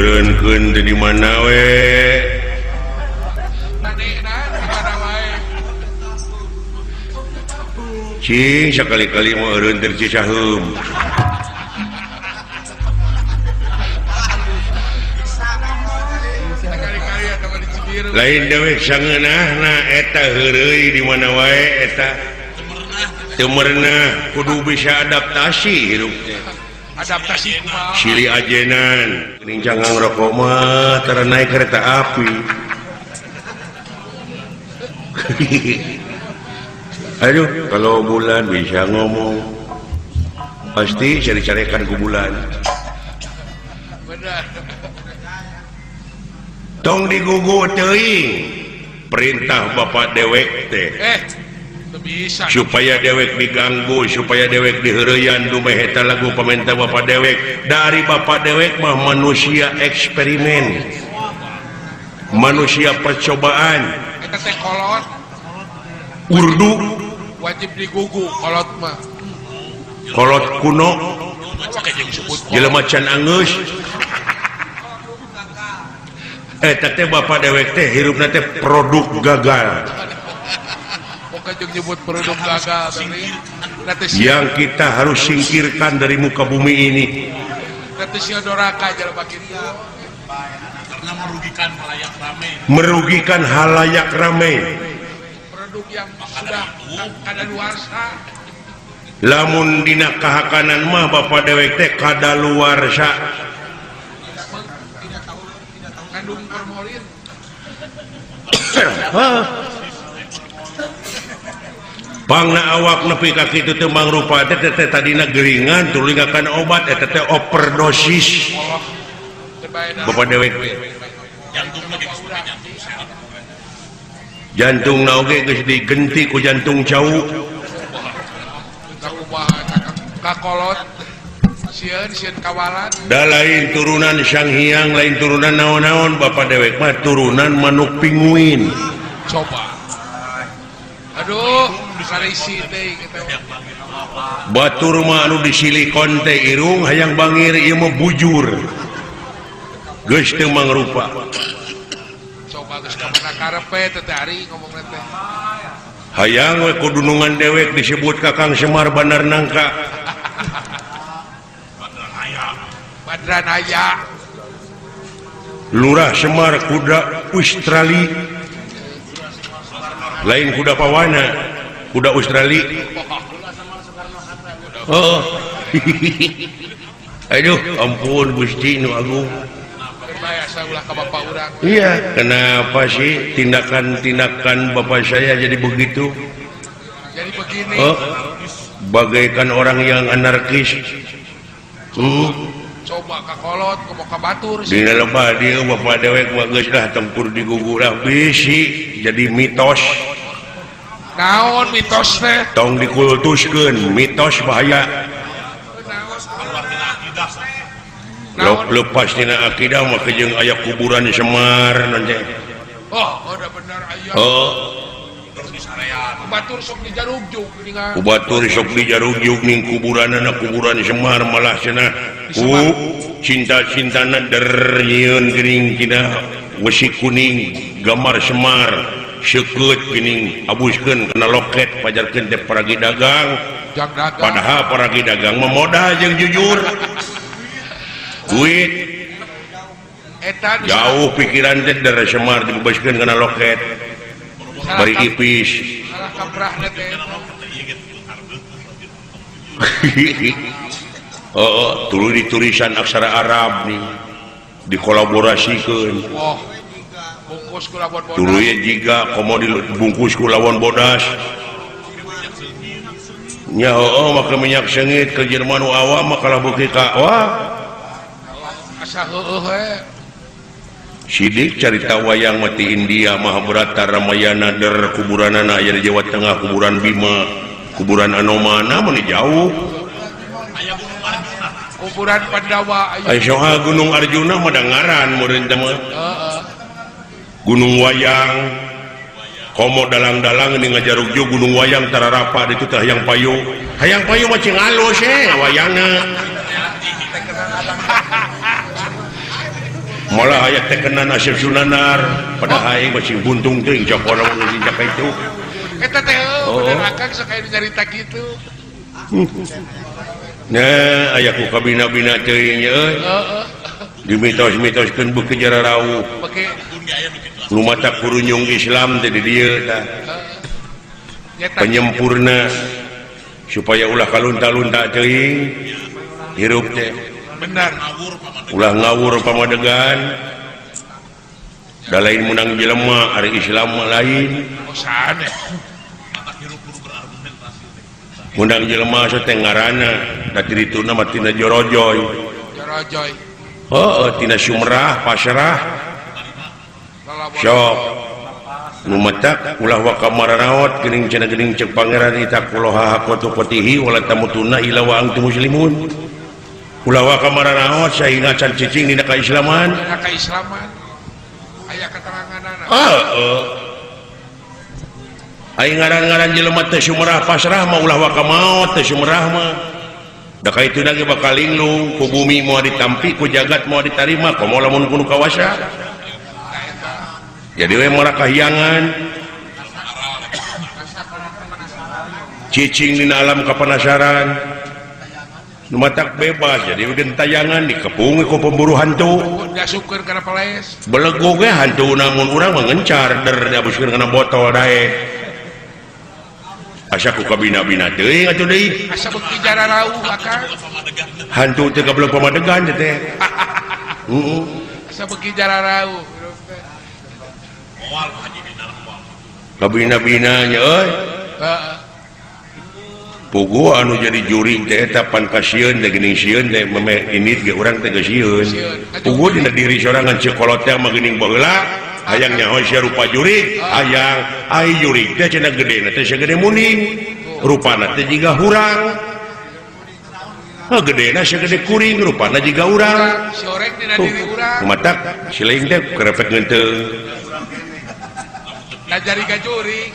Dieureunkeun teh di mana we. Manehna di mana wae. Cing sakali-kali mah eureun teh Cicaheum. Sakali-kali eta mah di Cibiru. Lain dewek sangeunahna eta heureuy di mana wae eta. Teu merenah kudu bisa adaptasi hirup teh. Adaptasi kumaha? Silih ajenan geuning cangkang rokok mah tara naik kereta api. Aduh, kalau bulan bisa ngomong pasti cari-carikan ku bulan. Benar. Tong digugu teuing perintah bapak dewek teh. Teu bisa. Supaya dewek diganggu, supaya dewek diheureyan dumeh eta lagu pamenta bapak dewek. Dari bapak dewek mah manusia eksperimen, manusia percobaan. Eta teh kolot. Urdu wajib digugu kolot mah. Kolot kuno. Jelema can angeus. Eta teh bapak dewek teh hirupna teh produk gagal. Bukan jeung nyebut produk gagal tadi. Nanti si Yang kita harus singkirkan dari muka bumi ini. Nanti si doraka jelema kitu. Karena merugikan halayak rame. Merugikan halayak rame. Produk yang sudah kadaluarsa. Lamun dina kahakanan mah bapak dewek teh kadaluarsa. Kandung formalin. Hah? Pangna awak nepi ka kitu teh mangrupa teh teh tadina geringan tuluy ngakan obat eta teh overdosis. Bapak dewek teh. Jantung na oge geus digenti ku jantung cau. Kakolot sieun sieun kawalan. Da lain turunan Sang Hyang, lain turunan naon-naon, bapak dewek mah turunan manuk pinguin. Coba. Aduh, sarisi teh kita. Batur mah anu disilikon teh irung hayang bangir ieu mah bujur. Geus teu mangrupa. Coba geus ka mana karepe teh teh ari ngomongna teh. Hayang we kudunungan dewek disebut Kakang Semar Bandar Nangka. Badranaya. Lurah Semar kuda Australia. Lain kuda pawana, kuda Australia. Oh. Aduh, ampun Gusti nu agung. Iya, kenapa sih tindakan-tindakan bapak saya jadi begitu? Jadi begini. Oh, bagaikan orang yang anarkis. Coba ka kolot, kumaha ka batur sih. Dina lebah dieu bapak dewek mah geus lah tempur digugu lah bisi jadi mitos. Naon mitos teh? Tong dikultuskeun, mitos bahaya. Naon? Lepas tina akidah mah jeung aya kuburan Semar nanti. Oh, udah bener aya. Oh. Batur sok dijarugjug geuningan. Batur sok dijarugjug ning kuburanana kuburan Semar malah cenah ku cinta-cintana der nyieun geuning tina wesi kuning gambar Semar seukeut geuning abuskeun kana loket pajarkeun teh paragi dagang. Padahal paragi dagang mah modal jeung jujur. Duit eta jauh pikiran teh der Semar dibebaskeun kana loket. Bari ipis. Salah kaprahna teh. Oh, tuluy ditulisan aksara Arab nih dikolaborasikeun. Wah, bungkus ku lawan bodas. Tuluy jiga komo dibungkus ku lawan bodas. Nya heueuh make minyak seungit ke jelema nu awam mah kalah beuki ka wah. Asa heueuh we. Sidik carita wayang mati India Mahabharata Ramayana der kuburanana aya di Jawa Tengah kuburan Bima kuburan Anomana mun jauh. Kuburan Pandawa aya. Aya soha Gunung Arjuna mah da ngaran meureun teh mah. Heeh. Gunung Wayang komo dalang-dalang ini ngajarugjug Gunung Wayang tararapa ditu teh hayang payu. Hayang payu mah cing alus wayangna. Malah aya tekenan Asep Sunanar pada aing masih buntung teuing cok orang nu ka itu. Eta teh Oh. bener akang sok aya nyarita kitu. Nah, aya ku kabina-bina teuing euy. Heeh. Dimitos-mitoskeun beuki jararauh. Beuki Nu mata kurunyung Islam teh di dieu tah. Nyeta. Penyempurna supaya ulah kalunta-lunta teuing hirup teh. Bener. Ulah ngawur pamadegan. Da lain menang jelema ari Islam mah lain. Oh, sanes. Menang jelema so teh ngaranna da tirituna mah tina jorojoy. Jorojoy. Heeh, tina sumrah pasrah. Sok nu matak ulah waka mararaot geuning cenah geuning ceuk pangeran ittaqullaha haqqa tuqatihi wala tamutunna illa wa antum muslimun. Ulah waka mararaot sahingga can cicing dina kaislaman. Dina kaislaman. Aya keteranganana. Heeh. Ai ngaran-ngaran jelema teh sumrah pasrah mah ulah waka maot teh sumrah mah. Da kaituna ge bakal linglung ku bumi moal ditampi ku jagat moal ditarima komo lamun kudu kawasa. Jadi we moal kahiangan. Cicing dina alam kapenasaran. Nu matak bebas jadi we gentayangan dikepung ku pemburu hantu. Diasupkeun kana peles. Belegug ge hantu namun urang mah ngencar der diabuskeun kana botol daek. Asa ku kabina-bina teuing atuh deui. Asa beuki jararauh akang. Hantu teh goblok pamadegan teh. Heeh. Asa beuki jararauh. Kabina-bina nya euy. Heeh. Puguh anu jadi juring teh eta pan kasieun teh geuning sieun teh memeh indit ge urang teh geus sieun. Puguh dina diri sorangan ceuk kolot teh mah geuning baheula hayang nyaho sia rupa jurig, hayang ai jurig teh cenah gedena teh sagede muning, rupana teh jiga hurang. Heuh gedena sagede kuring, rupana jiga urang. Si orek dina diri urang. Matak si lain teh kerepek ngeuteung. Ngajari ka jurig.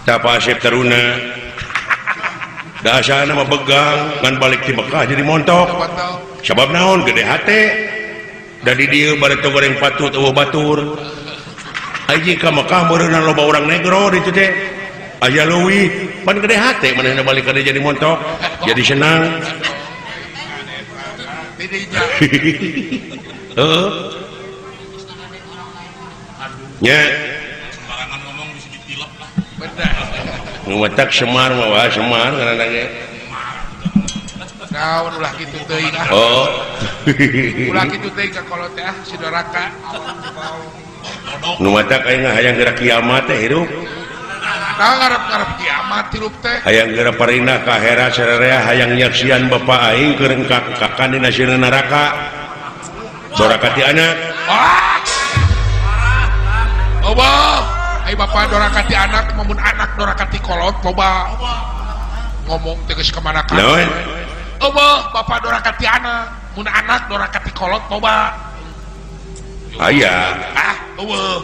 Tapa Asep Taruna. Dasana mah begang ngan balik ti Mekah jadi montok. Sabab naon gede hate. Da di dieu bari teu goreng patut eueuh batur. Aji ka Mekah meureunna loba urang negro ditu teh. Aya leuwih pan gede hate manehna balik ka dieu jadi montok, jadi senang. Heeh. Nya. Sembarangan ngomong bisa ditilep lah. Bener. Nu matak Semar mah wah Semar ngaranna ge. Naon ulah kitu teuing ah. Oh. Ulah kitu teuing ka kolot teh ah si doraka. Nu matak aing hayang geura kiamat teh hirup. Nah ngarep-ngarep kiamat hirup teh. Hayang geura parinah ka akhirat sararea hayang nyaksian bapa aing keur engkak-engkakan dina sieun neraka. Doraka ti anak. Wah. Loba. Ai bapa doraka ti anak mun anak doraka ti kolot loba. Ngomong teh geus ka mana ka. Naon? Eueuh, bapa doraka ti anak, mun anak doraka ti kolot loba. Aya. Ah, eueuh.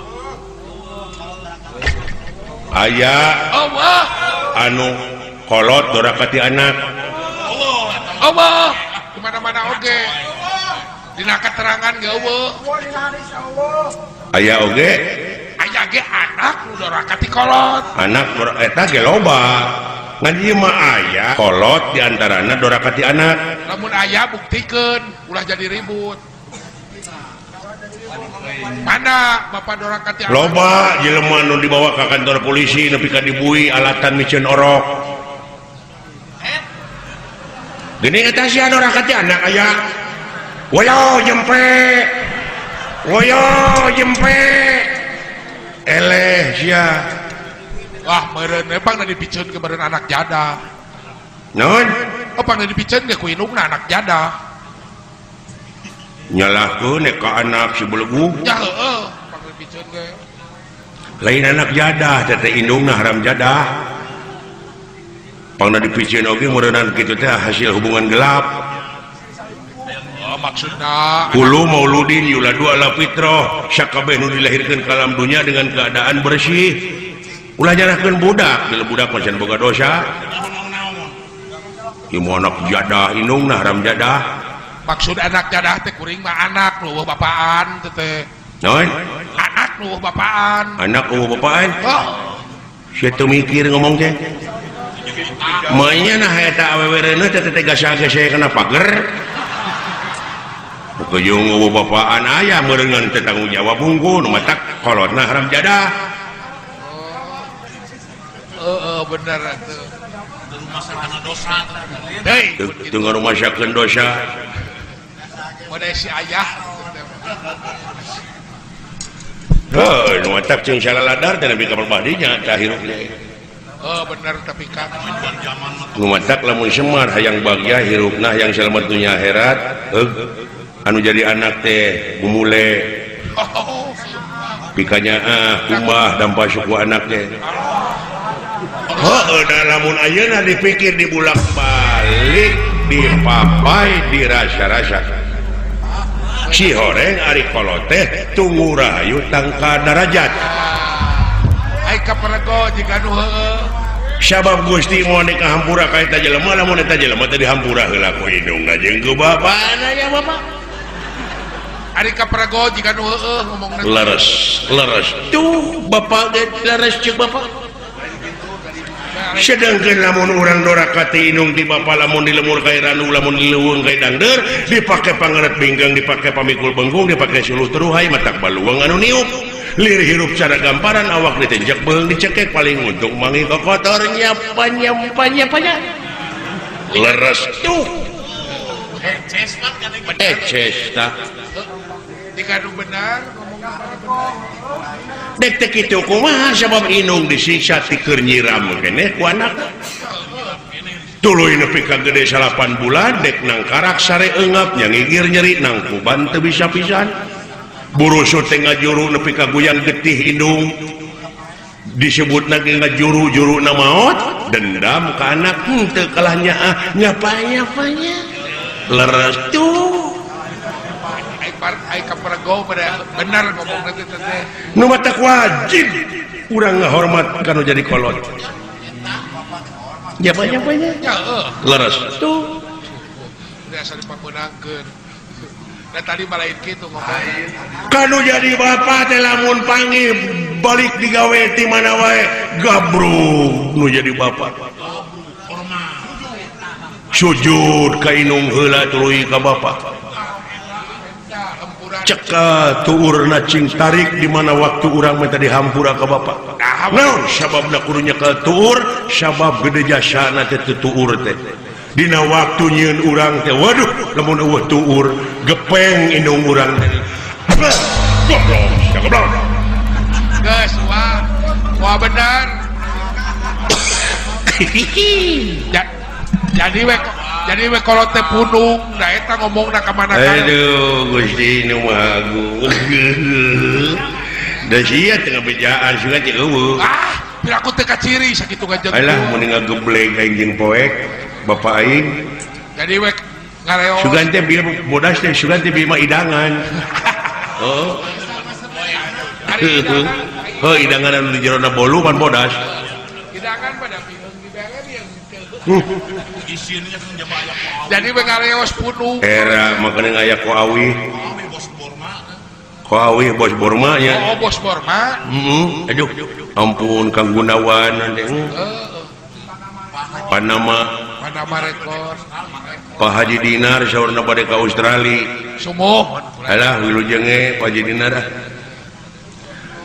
Aya. Eueuh. Anu kolot doraka ti anak. Eueuh. Di mana-mana oge. Dina keterangan ge eueuh. Aya oge. Aya ge anak nu doraka ti kolot. Anak eta ge loba. Ngan ieu mah aya kolot di antarana doraka ti anak. Lamun aya buktikeun ulah jadi ribut. Mana bapak doraka ti anak? Loba jelema nu dibawa ka kantor polisi nepi ka dibui alatan miceun orok. Geuning eta sia doraka ti anak aya. Woyo jempe. Woyo jempe. Eleh sia. Wah, meureun we pangna dipiceun ke meureun anak jada. Naon? Oh, pangna dipiceun ge ku indungna anak jada. Nyalahkeun ka anak si belegu. Ya heueuh, pangna dipiceun ge. Lain anak jadah teh teh indungna haram jadah. Pangna dipiceun oge meureunnan kitu teh hasil hubungan gelap. Oh, maksudna Kullu mauludin yuladu ala fitrah, sakabeh nu dilahirkeun ka alam dunya dengan keadaan bersih. Ulah nyalahkeun budak, bila budak mah can boga dosa. Ieu mah anak jadah indungna haram jadah. Maksud anak jadah teh kuring mah anak nu bapaan teh. Naon? Anak nu bapaan. Anak nu bapaan? Oh. Sia teu mikir ngomong teh. Manya nah eta awewe reuneuh teh teh gasa-gasa kana pager. Pokojong eueuh bapaan aya meureungan teh tanggung jawab hungkul nu matak kolotna haram jadah. Heeh bener atuh. Dosa. Hei, teu ngarumasakeun dosa. Modai si ayah. Heuh, nu matak ceung salaladar teh nepi ka perbadinya tah hirup teh. Oh, bener tapi ka nu matak lamun Semar hayang bagya hirupna hayang selamat dunya akhirat, heug anu jadi anak teh gumule. Pikanyaah kumbah dampa suku anak teh. Heuh, da lamun ayeuna dipikir dibulak-balik, dipapai, dirasa-rasa. Si horeng ari kolot teh tunggu rahayu tangka darajat. Ai kaperego jiga nu heueuh. Sabab Gusti moal dikahampura ka eta jelema, lamun eta jelema teh dihampura heula ku indungna jeung ku bapana nya bapak. Ari kaperego jiga nu heueuh ngomongna. Leres, leres. Tuh bapak ge leres ceuk bapak. Sedangkan lamun urang doraka ti indung ti bapa lamun di lemur ka randu lamun di leuweung ka dangdeur dipake pangeret binggang dipake pamikul bengkung dipake suluh teruhai matak baluang anu niup lir hirup cara gamparan awak ditenjak beung dicekek paling untung mangi kokotor nyapa nyapa nyapa leres tuh eces tah jika nu benar dek teh kitu kumaha sabab indung disiksa ti keur nyiram keneh ku anak tuluy nepi ka gede 8 bulan dek nangkarak sare eungap nya ngigir nyeri nangkuban teu bisa pisan burusut teh ngajuru nepi ka guyang getih indung disebutna ge ngajuru-juruna maot dendam ka anak henteu kalah nyaah nyapa-nyapanya leres tuh ai kaperego bener ngomongna teh teh nu matak wajib urang ngahormat ka nu jadi kolot nyapa-nyapanya leres tuh biasa dipapeunangkeun da tadi mah lain kitu ngomong kanu jadi bapak teh lamun panggih balik digawe ti mana wae gabrug nu jadi bapak sujud ka indung heula tuluy ka bapak ceka tuurna cing tarik di mana waktu urang minta dihampura ka bapak. Naon sababna kudu nyekel tuur? Sabab gede jasana teh teu tuur teh. Dina waktu nyieun urang teh waduh lamun eueuh tuur gepeng indung urang teh. Goblok, goblok. Geus wah. Wah bener. Jadi we kolot teh punung, da eta ngomongna ka mana ka. Aduh, Gusti nu Maha Agung. Da sia teu ngabejaan sugan teh eueuh. Ah, piraku teu kaciri sakitu ngajeun. Alah mun ngagebleng aing jeung poek bapak aing. Jadi we ngareos. Sugan teh bieu bodas teh sugan teh bieu mah idangan. Heeh. Heuh, idangan anu di jerona bolu pan bodas. Idangan pada bieu dibere bieu. Jadi ngareos punung. Era makanya ngaya ku awi. Ku awi bos Borma nya. Oh, bos Borma. Heeh. Aduh, ampun Kang Gunawan nanti. Panama. Panama Record. Pak Haji Dinar saurna bade ka Australia. Sumuh. Alah wilujenge Pak Haji Dinar ah.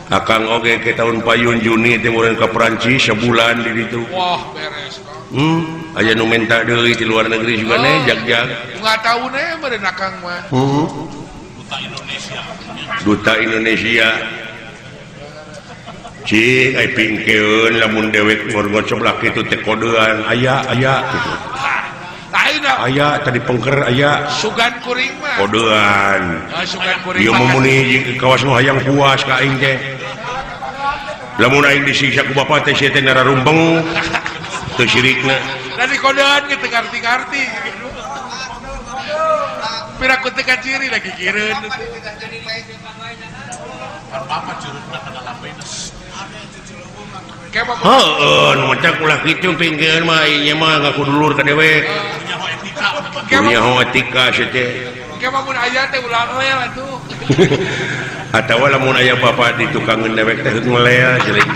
Akang oge ke tahun payun Juni teh meureun ka Perancis sebulan di ditu. Wah, beres. Aya nu minta deui di luar negeri juga nih, jag-jag. Enggak tahu nih meureun akang mah. Duta Indonesia. Duta Indonesia. Cik ai pingkeun lamun dewek ngorgot sebelah kitu teh kodean aya aya kitu. Aya tadi pengker aya. Sugan kuring mah. Kodean. Sugan kuring. Ieu mumuni kawas nu hayang puas ka aing teh. Lamun aing disiksa ku bapa teh sia teh nararumbeng. Teu sirikna. Da dikodean ge teu ngarti-ngarti. Piraku teu kaciri lagi gigireun. Bapak curugna kana lambena. Heeh, nu matak ulah kitu pingkeun mah ieu mah ngaku dulur ka dewek. Nyaho etika sia teh. Engke mah mun aya teh ulah lel atuh. Atawa lamun aya bapak di tukangeun dewek teh ngelel jelek.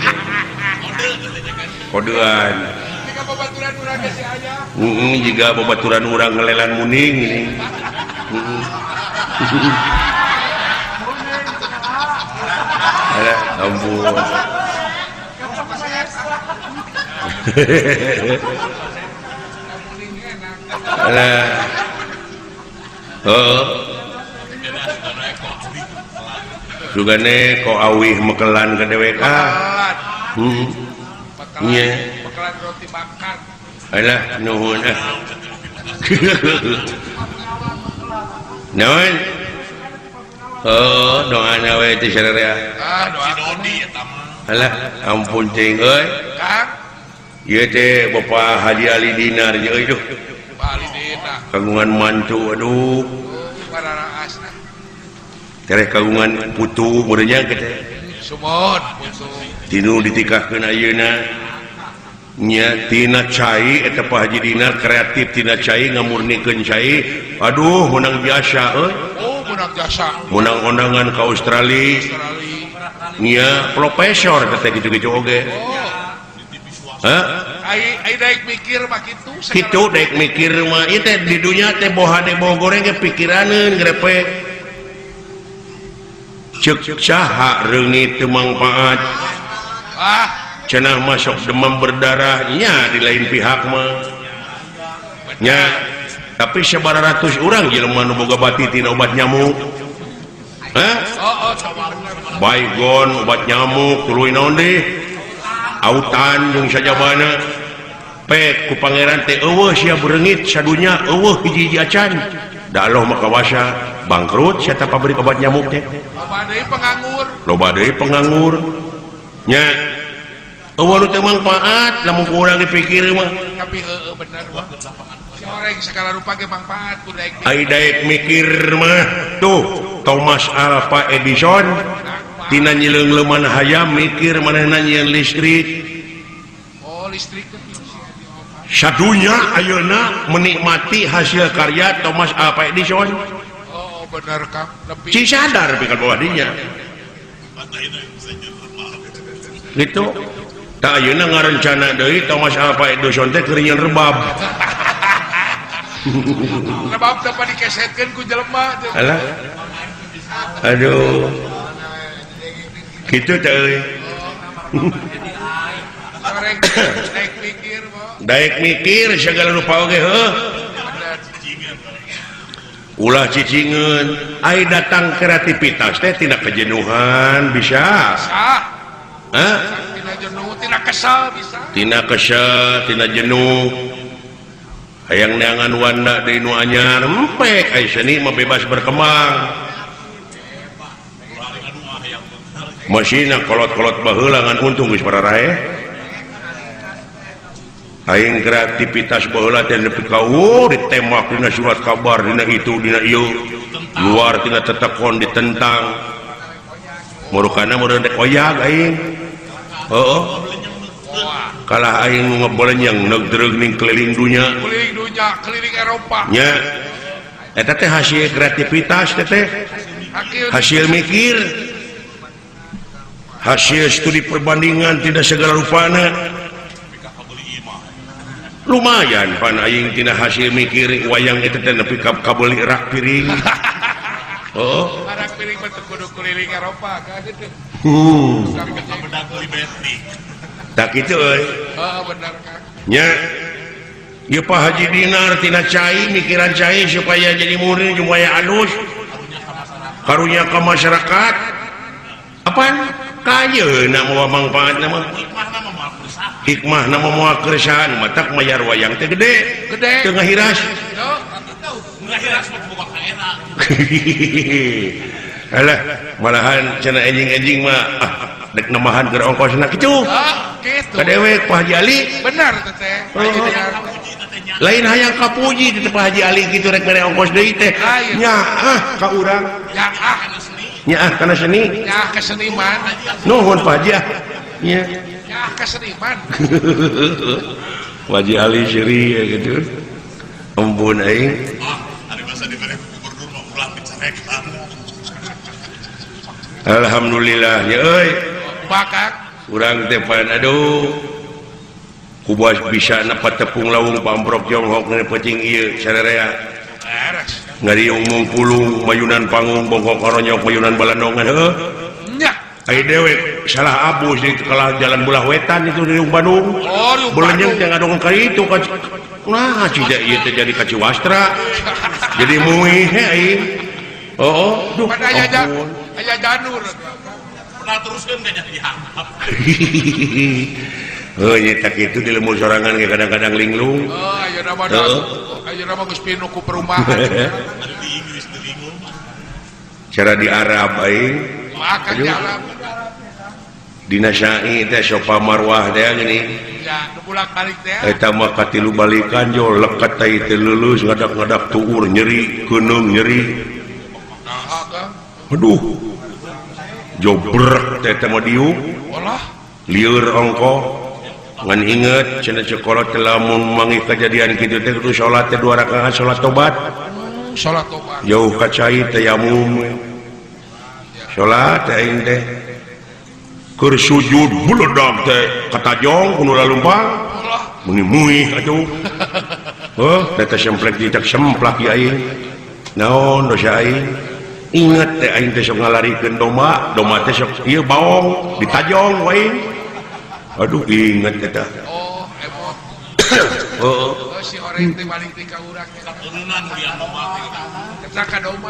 Kodean. Jika babaturan urang ge si aya. Heeh, jiga babaturan urang ngelelan muning ini. Heeh. Alah, ampun. Alah. Heeh. Sugane ko awih mekelan ka dewek ah. Heeh. Nya. Mekelan roti bakar. Alah, nuhun ah. Naon? Oh, doana we teh sararea. Ah, doa Dodi eta mah. Alah, ampun teuing euy. Kang. Ieu teh Bapak Haji Ali Dinar euy duh. Bapak Ali Dinar. Kagungan mantu aduh. Pararaasna. Tereh kagungan putu meureun nya teh. Sumon putu. Tinu ditikahkeun ayeuna. Nya tina cai eta Pak Haji Dinar kreatif tina cai ngamurnikeun cai. Aduh menang jasa euy. Oh, menang jasa. Menang undangan ka Australia. Nya profesor teh kitu-kitu oge. Hah? Ai daek mikir mah kitu. Kitu daek mikir mah ieu teh di dunya teh boha de boho goreng ge pikiraneun grepe. Ceuk saha reungit teu mangpaat. Ah, cenah masuk demam berdarah nya di lain pihak mah. Nya, tapi sabaratus urang jelema nu boga bati tina obat nyamuk. Hah? Oh, Baygon obat nyamuk tuluy naon deui? Autan jeung sajabana. Pek ku pangeran teh eueuh sia bereungit sadunya eueuh hiji-hiji acan. Da Allah mah kawasa bangkrut sia pabrik obat nyamuk teh. Loba deui penganggur. Loba deui penganggur. Nya eueuh nu teu mangpaat lamun ku urang dipikir mah. Tapi heueuh bener mah. Si oreng segala rupa ge mangpaat ku daek. Ai daek mikir mah tuh Thomas Alva Edison tina nyileung-leuman hayam mikir manehna nyieun listrik. Oh, listrik teh. Sadunya ayeuna menikmati hasil karya Thomas Alva Edison. Oh, bener Kang. Lebih ci sadar pikeun bawah dinya. Gitu. Tah ayeuna ngarencana deui Thomas Alva Edison teh keur nyieun rebab. Rebab teh dikesetkeun ku jelema teh. Alah. Aduh. Kitu teh euy. Daek mikir mah. Daek mikir segala rupa oge heuh. Ulah cicingeun, ai datang kreativitas teh tina kejenuhan bisa. Hah? Tina jenuh, tina kesel bisa. Tina kesel, tina jenuh. Hayang neangan wanda deui nu anyar, empek ai seni mah bebas berkembang. Masina kolot-kolot baheula ngan untung geus pararae. Aing kreativitas baheula teh nepi ka ditembak dina surat kabar dina itu dina ieu luar tina tetekon ditentang murukana meureun rek oyag aing heueuh kalah aing nu ngebolenyeng neug-dreug ning keliling dunya keliling Eropa nya eta teh hasil kreativitas teh hasil mikir hasil studi perbandingan tidak segala rupana. Lumayan pan aing tina hasil mikir wayang eta teh nepi ka kabeuli rak piring. Oh, rak piring mah teu kudu keliling Eropa ka kitu. Tak kitu euy. Heeh bener Kang. Nya. Ieu Pak Haji Dinar tina cai mikiran cai supaya jadi murni supaya alus. Karunya ka masyarakat. Apaan? Kayeuna moal mangpaatna mah. Hikmah nama moal keresahan matak mayar wayang teh gede. Gede. Teu ngahiras. Ngahiras mah boga kaena. Alah, malahan cenah enjing-enjing mah ah, dek namahan keur ongkosna kitu. Ah, kitu. Ka dewek Pak Haji Ali. Bener teh teh. Lain hayang kapuji teh Pak Haji Ali kitu rek mere ongkos deui teh. Nyaah ka urang. Nyaah Nyaah kana seni. Nyaah ka seniman. Nuhun Pak Haji ah. Nya. Nyaah ka seniman. Pak Haji Ali seuri ya gitu. Ampun aing. Ah, ari masa dibere gubernur mah ulah dicarekan. Alhamdulillah ya euy. Bakak urang teh pan aduh. Kubas bisa nepat tepung lawung pamprok jonghok ngene peuting ieu sararea. Ngariung mungkulung mayunan panggung bongkok karonyok mayunan balandongan heuh. Nya. Ai dewek salah abus di kalah jalan belah wetan itu di Bandung. Oh, Belenyeng teh ngadongeng ka itu ka nah cida ieu teh jadi ka Ciwastra. Jadi muih he aing. Oh, duh. Pada aya aya janur. Pernah teruskeun ka jadi handap. Heuh nya tak kitu di lembur sorangan ge kadang-kadang linglung. Oh, ayeuna mah ayeuna mah geus pinuh ku perumahan. Di Inggris di linglung. Cara di Arab aing. Makan di Arab. Dina syai teh sopa marwah teh gini. Ya, nu bolak-balik teh. Eta mah katilu balikan jo lekat teh teu leuleus ngadak-ngadak tuur nyeri, keunung nyeri. Aduh. Jobrek teh teh mah diuk. Olah. Lieur ongko. Ngan inget cenah sekolah teh lamun manggih kajadian kitu teh kudu salat teh 2 rakaat salat tobat. Salat tobat. Jauh ka cai tayamum. Salat teh aing teh. Keur sujud beledag teh katajong kudu lalumpang. Meuni muih atuh. Heuh, teh semplek ditak semplak ieu aing. Naon dosa aing? Inget teh aing teh sok ngalarikeun domba, domba teh sok ieu baong ditajong wae. Aduh inget eta. Oh, emot. Heeh. Oh, si horeng teh balik teh ka urang katurunan dia domba teh. Eta ka domba.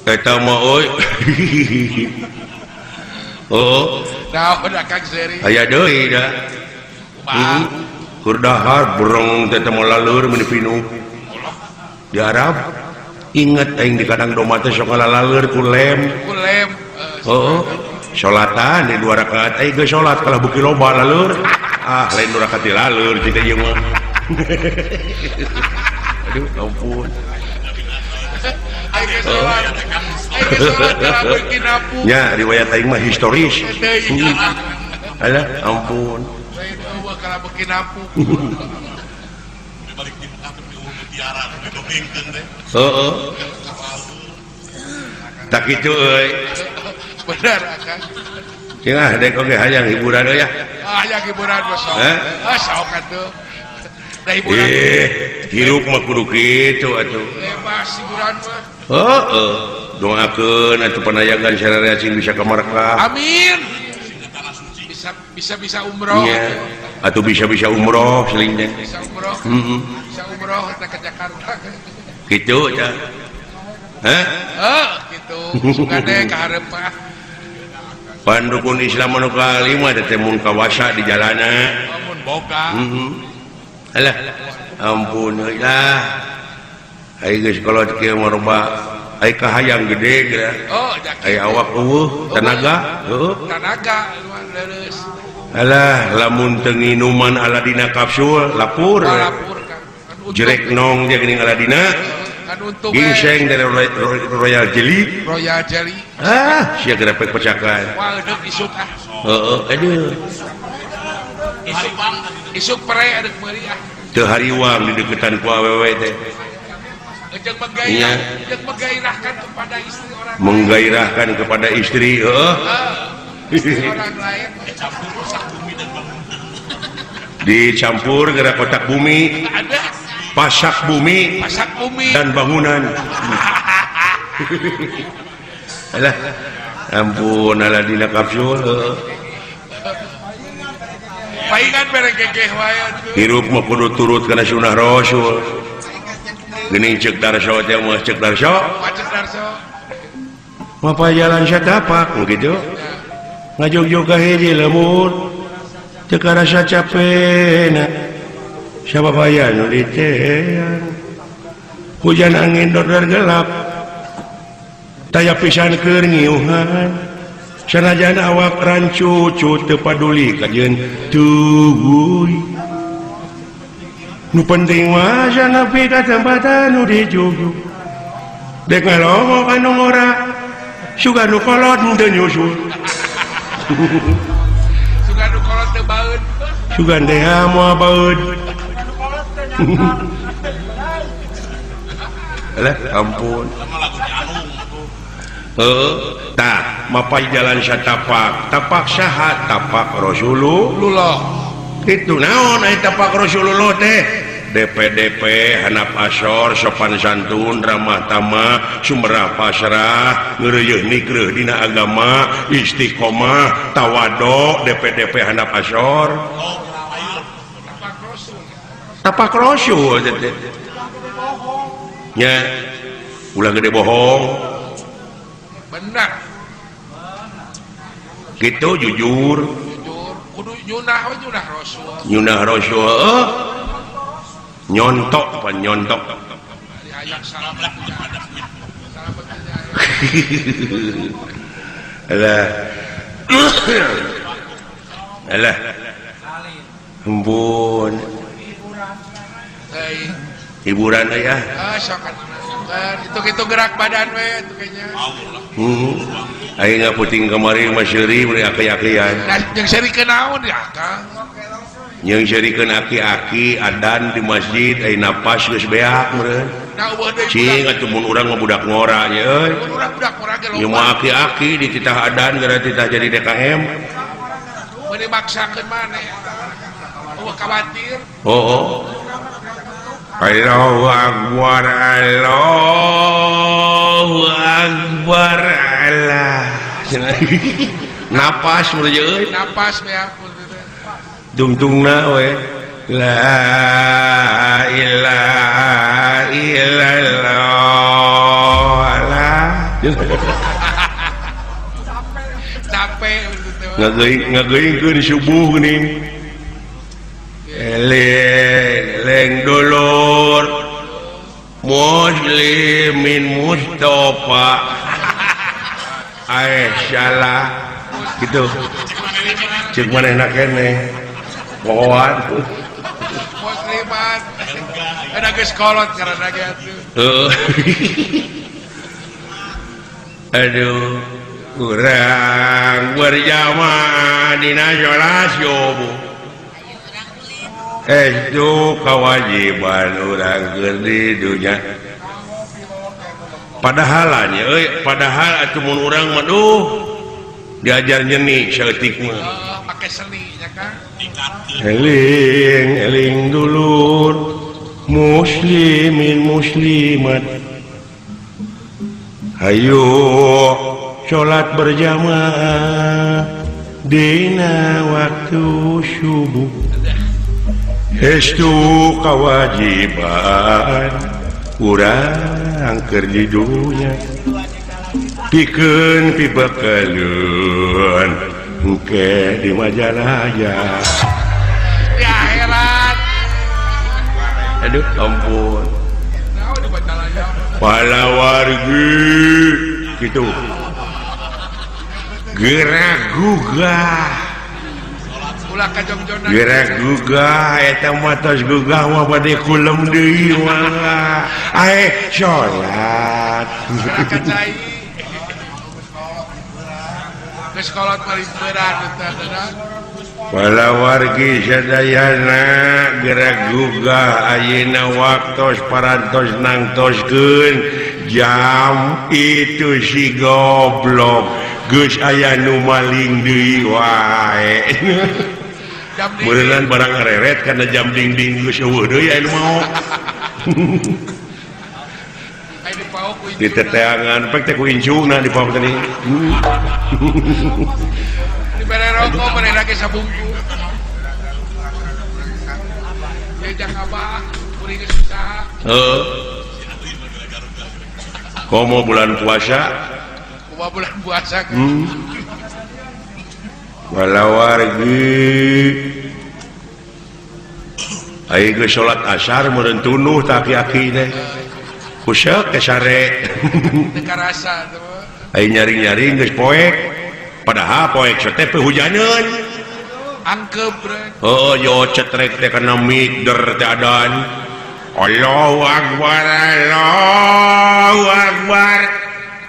Eta mah euy. Oh. Naon Kang Seri? Aya deui da. Heeh. Keur dahar bereng teh teh laleur meuni pinuh. Di Arab inget aing di kandang domba teh sok ngalaleur ku lem. Ku lem. Heeh. Salatan di 2 rakaat aing geus salat kalah beuki loba laleur. Ah, lain 2 rakaat laleur cita ieu mah. Aduh, ampun. Aing geus salat. Aing geus salat kalah beuki napu. Nya riwayat aing mah historis. Alah, ampun. Lain eueuh kalah beuki napu. Balik di Mekah teh mutiara teh dongengkeun teh. Heeh. Tak kitu euy. Bener akang. Cenah dek oge hayang hiburan euy ya. Ah, hayang hiburan mah sok. Ah, sok atuh. Da hiburan. Hirup mah kudu kitu atuh. Bebas hiburan mah. Heeh. Doakeun atuh panayagan sararea cing bisa ka Makkah. Amin. Bisa bisa bisa umroh. Iya. Atuh bisa-bisa umroh seling teh. Bisa umroh. Heeh. Bisa umroh teh ke Jakarta. Kitu tah. Hah? Heuh, kitu. Sugan deh ka hareup mah. Pandukun Islam anu kalima teh mun kawasa di jalana. Mun boga. Heeh. Alah, ampun euy lah. Ai geus kolot kieu mah loba ai kahayang gede geura. Oh, ai awak eueuh tenaga, heueuh. Tenaga leres. Alah, lamun teu nginuman Aladina kapsul lapur. Lapur kan. Jerek nong dia geuning Aladina. Kan untung gingseng dari Royal Jelly. Royal Jelly. Ah, sia gerepek pecakan. Wah, deuk isuk ah. Heeh, aduh. Isuk isuk pere deuk meuli ah. Teu hariwang di deketan ku awewe teh. Jeung menggairah, jeung menggairahkan kepada istri orang lain. Menggairahkan kepada istri, heeh. Istri orang lain. Dicampur kotak bumi dan bangunan. Dicampur gerak kotak bumi. Ada. Pasak bumi, pasak bumi dan bangunan. Alah, ampun Aladina kapsul. Paingan mere gegeh wae atuh. Hirup mah kudu turut kana sunah Rasul. Geuning ceuk Darso teh mah ceuk Darso. Ceuk Darso. Mapa jalan satapak gitu. Ngajogjog ka hiji lembur. Teu karasa capena. Siapa bayar nu ditean hujan angin dordor gelap taya pisan keur ngiuhan sanajan awak rancucu teu paduli kajeun teuy nu penting mah nepi ka tempatan nu dijugjug dek ngalongok anu ngora sugan nu kolot teu nyusul sugan nu kolot teu baeud sugan teh moal baeud. Alah ampun. Heeh, tah mapay jalan satapak, tapak saha tapak Rasulullah. Kitu naon aya tapak Rasulullah teh? DPDP hanap asor sopan santun ramah tamah sumerah pasrah ngeureuyeun nikreuh dina agama istiqomah tawado DPDP hanap asor tapak rasul teh nya ulah gede bohong benar gitu jujur jujur kudu nyunah we nyunah rasul nyunah rasul nyontok pan nyontok alah alah ampun hiburan aya itu gitu gerak badan we itu kayaknya aing puting kamari mah seuri meuni aki-akian jeung seurikeun naon ya Kang jeung seurikeun aki-aki adan di masjid ai napas geus beak meureun cing atuh mun urang mah budak ngora nya euy urang budak ngora ge loba mah aki-aki dititah adan gara titah jadi DKM meuni maksakeun maneh eueuh khawatir oh Allahu Akbar Allahu Akbar Allah napas meureun euy napas beak dungtungna we la ilaha illallah Allah capek ngageuingkeun subuh geuning eleng dulur muslimin Mustafa salah gitu cek manehna keneh pohoan muslimat ada geus kolot karena ge atuh aduh urang berjamaah dina salat subuh itu kewajiban urang keur di dunya padahalnya euy padahal atuh mun urang mah duh diajar nyeni saeutik mah make seni nya Kang eling eling dulur muslimin muslimat hayu salat berjamaah dina waktu subuh estu kewajiban urang keur di dunya pikeun pibekaleun engke di Majalaya ya heran aduh ampun palawargi gitu gerak gugah gerak gugah eta mah tos gugah mah bade kulem deui mah ae salat geus kolot paling berat palawargi sadayana gerak gugah ayeuna waktos parantos nangtoskeun jam itu si goblok geus aya nu maling deui wae meureunnan barang ngareret kana jam dingding geus eueuh deui aya nu mau di teteangan pek teh ku incungna di paok tadi dibere rokok bere lagi sabungku ya jangan abah kuring geus usaha heuh komo bulan puasa kumaha bulan puasa walawargi ayo geus salat asar meureun tunuh tah aki-aki teh kusek teh sare teu karasa ayo nyaring-nyaring geus poek padahal poek teh hujaneun angkep bre heuh yo cetrek teh kana mic der teh adan Allahu akbar Allahu akbar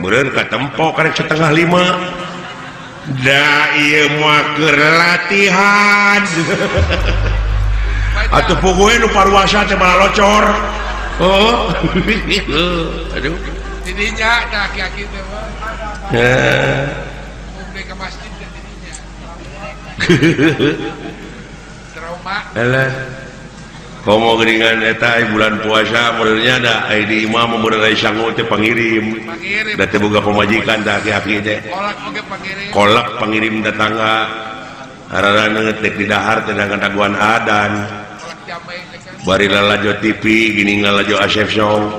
meureun katempo karek 4:30 da ieu mah keur latihan. Atuh puguh nu paruasa teh malah locor. Oh. Aduh. Didinya da aki-aki teh mah. Heh. Mun ke masjid teh didinya. Trauma. Alah. Komo geuningan eta bulan puasa modelnya da ai di imah mun bener sangu teh pangirim. Pangirim. Da teu boga pamajikan tah aki-aki teh. Kolak oge pangirim. Kolak pangirim tetangga. Araraneuh teh di dahar teh ngadaguan adan. Kolak jambe teh kan. Bari lalajo TV gini ngalajo Asep Show.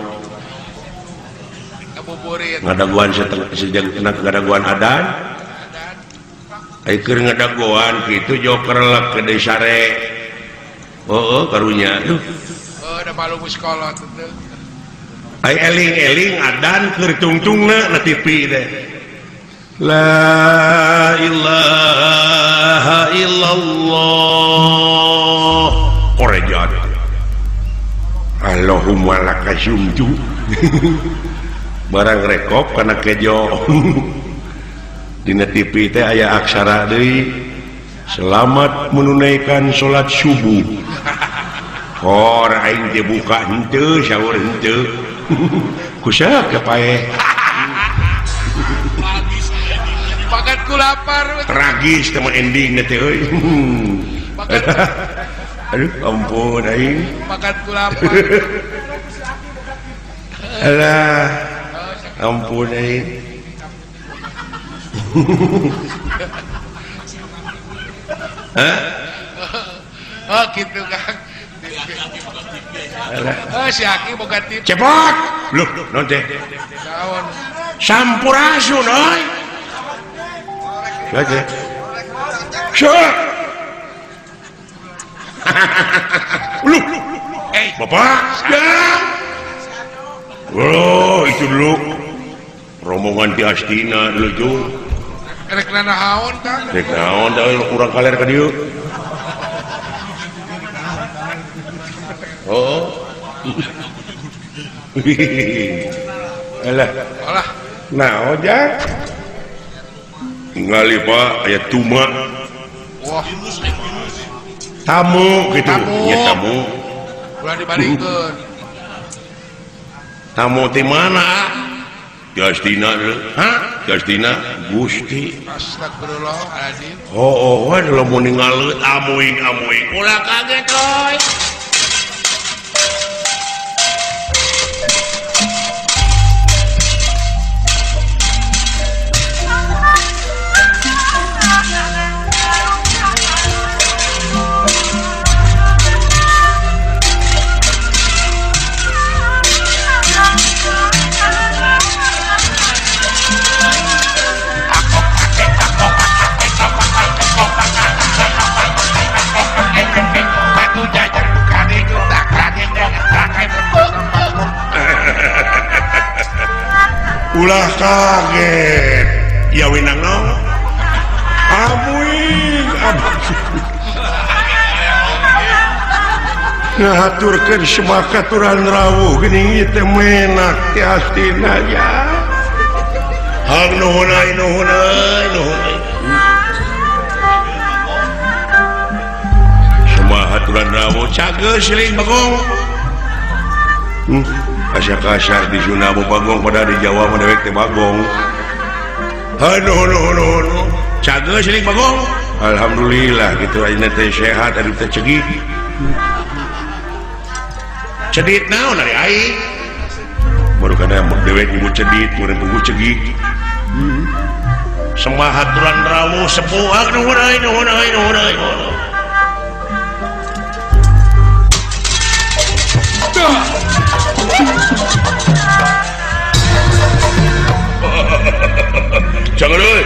Ngabuburit. Ngadaguan sejak ngadaguan adan. Adan. Ai keur ngadaguan kitu joker lek ke sare. Oh, karunya. Duh. Oh, da malu sekolah teh. Ai eling-eling adan keur tungtungna na TV teh. La ilaha illallah. Korejat. Allahumma laka sumtu. Barang rekop kana kejo. Dina TV teh aya aksara deui. Selamat menunaikan salat subuh. Kor aing teh buka henteu sahur henteu. Kusaha paeh. Makan ku lapar. Tragis teh mah ending teh euy. Aduh ampun aing. Makan ku lapar. Alah. Ampun aing. Hah? Oh gitu Kang. Oh si Aki boga TV. Cepot. Loh, naon teh? Naon? Sampurasun euy. Oke. Syok. Loh. Eh, Bapak. Ya. Oh, itu dulu. Rombongan ti Astina dulu tuh. Rek nanaon Kang? Rek naon da urang kaler ka dieu. Oh. Alah. Alah. Naon ja? Ningali Pak aya tuma. Wah. Tamu gitu. Tamu. Ya tamu. Ulah dibalikeun. Tamu ti mana? Di Astina. Hah? Di Astina Gusti. Astagfirullahaladzim. Oh, oh, wae lamun ningaleut amuing amuing. Ulah kaget euy. Ulah kaget ya winang naon amuing ngahaturkeun semakaturan rawuh geuning ieu teh menak ti Astina ya hang nuhun ai nuhun ai nuhun ai semahaturan rawuh cageus siling bagong. Asa kasar di Sunda mah bagong pada di Jawa mah dewek teh bagong. Aduh nuhun nuhun. Cageus siling bagong. Alhamdulillah gitu ayeuna teh sehat aduh teh cegik. Cedit naon ari aing? Baru kana dewek ibu cedit, meureun puguh cegik. Semahaturan rawuh sepuh nuhun ai nuhun ai nuhun ai. Jangan euy.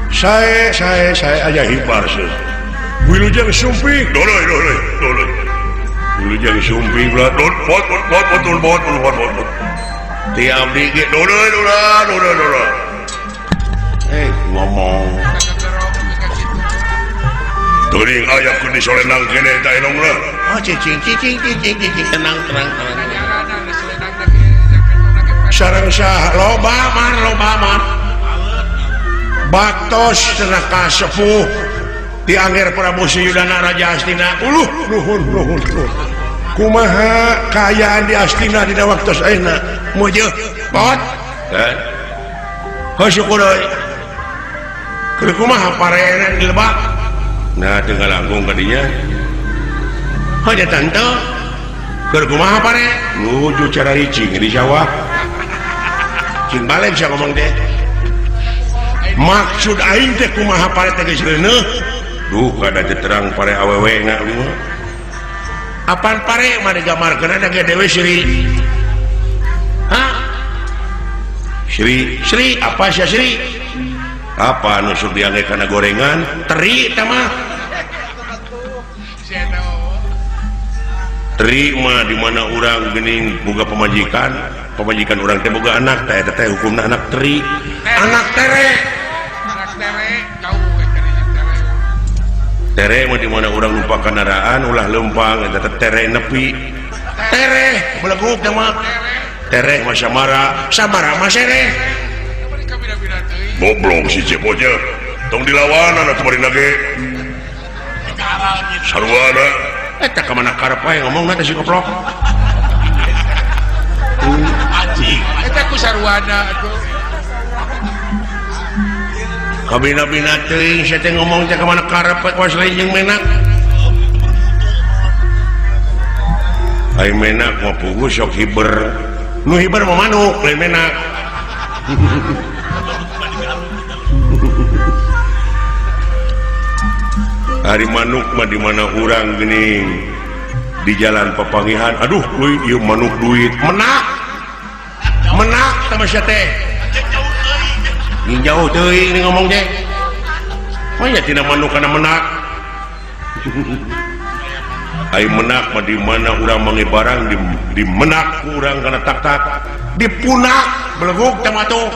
Saya aja hibar sih. Wilujeng sumping. Doloy doloy doloy. Wilujeng sumping belah dot bot bot bot bot bot bot bot. Ti abdi ge doloy doloy doloy doloy. Eh ngomong. Teuing aya ku disolenang kene ta elong lah. Oh cicing cicing cicing cicing tenang tenang tenang. Sareng sah loba man loba man. Baktos cenah ka sepuh. Ti Angger Prabu Suyudana Raja Astina. Uluh nuhun nuhun nuhun. Kumaha kaayaan di Astina dina waktu ayeuna? Mujeuh pot. Kan? Heuh syukur euy. Keur kumaha pareena di lebak? Nah teu ngalangkung ka dinya. Heuh nya tante. Keur kumaha pare? Nuju cara ricing di sawah. Cing balik sia ngomong teh. Maksud aing teh kumaha pare teh geus reuneuh? Duh kada teu terang pare awewe na mah. Apaan pare mah digambarkeun ge dewe Sri. Hah? Sri, Sri apa sia Sri? Apa anu sok diangge kana gorengan? Teri eta mah. Teri mah di mana urang geuning boga pamajikan, pamajikan urang teh boga anak, teh eta teh hukumna anak teri. Anak tere. Anak tere jauh we tere. Tere mah di mana urang lupa kendaraan ulah lempang eta teh tere nepi. Tere beleguk teh mah. Tere mah samara, samara mah sereh. Goblok si Cepotnya. Tong dilawan atuh bari nage. Sarwana eta ka mana karep wae ngomongna teh si goblok. Eta ku sarwana atuh. Kabina-bina teuing sia teh ngomong teh ka mana karep we kawas lain jeung menak. Ai menak mah puguh sok hiber. Nu hiber mah manuk lain menak. Ari manuk mah di mana urang geuning di jalan papangihan, aduh euy ieu manuk duit menak. Menak sama sia teh. Jauh teuing ni ngomong teh. Mah nya tina manuk kana menak. Ai menak mah di mana urang mangi barang di menak ku urang kana tak-tak dipunak beleguk teh mah tuh.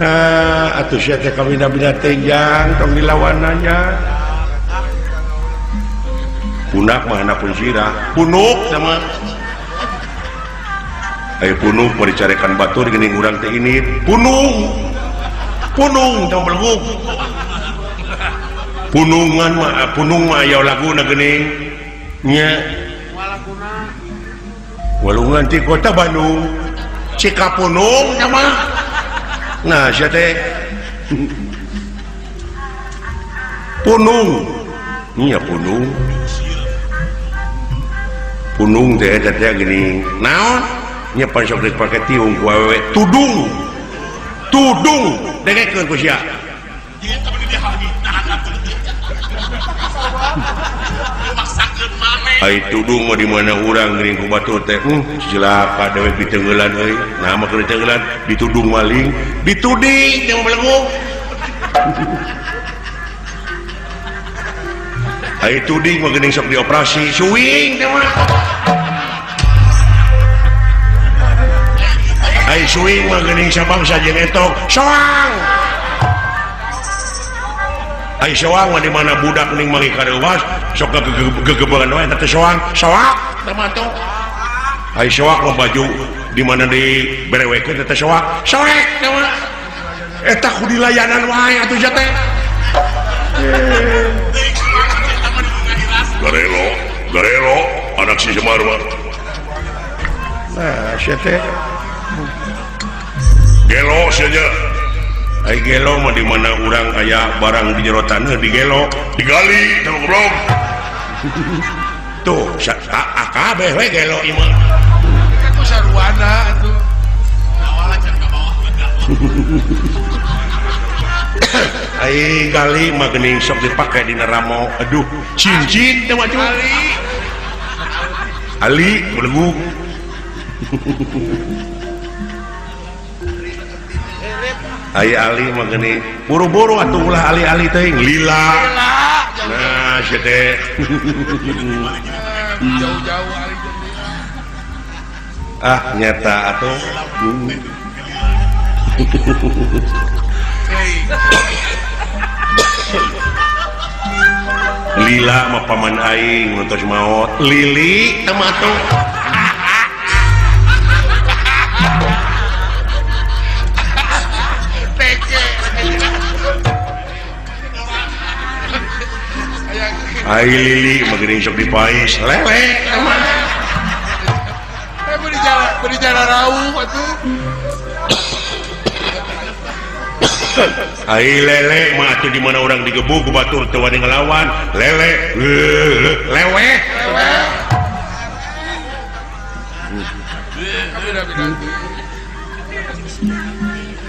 Ah, atuh sia teh kawina-bina teh jang tong dilawananya. Punak mah handapun sirah, punuk sama. Ayo punuk mau dicarekan batur geuning urang teh ini punung. Punung tong beleguk. Punungan mah punung mah aya laguna geuning nya. Walungan ti kota Bandung. Cikapunung teh mah. Nah sia teh punung. Nya punung. Punung teh eta teh geuning. Naon? Nya pan sok dipake tiung ku awewe tudung. Tudung dengekeun ku sia. Ai tudung mah di mana urang geuning ku batur teh cilaka dewe piteungeulan euy. Nah mah keur diteungeulan ditudung maling, dituding teh beleguk. Ai tuding mah geuning sok dioperasi, suing teh mah. Ai suing mah geuning sabangsa jeung etok, soang. Ai soang mah di mana budak ning mangi kareuwas sok gegebegan wae eta teh soang, soak teh mah tuh. Ai soak mah baju di mana diberewekeun eta teh soak, soek teh mah. Eta ku dilayanan wae atuh sia teh. Garelo, garelo anak si Semar mah. Nah, sia teh. Gelo sia nya. Ai gelo mah di mana urang aya barang di jero taneuh digelo, digali teh goblok. Tuh, kabeh we gelo ieu mah. Eta ku sarwana atuh. Ai gali mah geuning sok dipake dina ramo. Aduh, cincin teh mah cuy. Ali. Ali beleguk. Ai ali mah geuning buru-buru atuh ulah ali-ali teuing lila. Nah, sia teh. Jauh-jauh ali. Ah, nyata atuh. Lila mah paman aing nu tos maot. Lili teh mah atuh. Ai lili mah geuning sok dipais lele eh beri jalan rauh atuh. Ai lele mah atuh di mana urang digebug ku batur teu wani ngelawan lele leweh.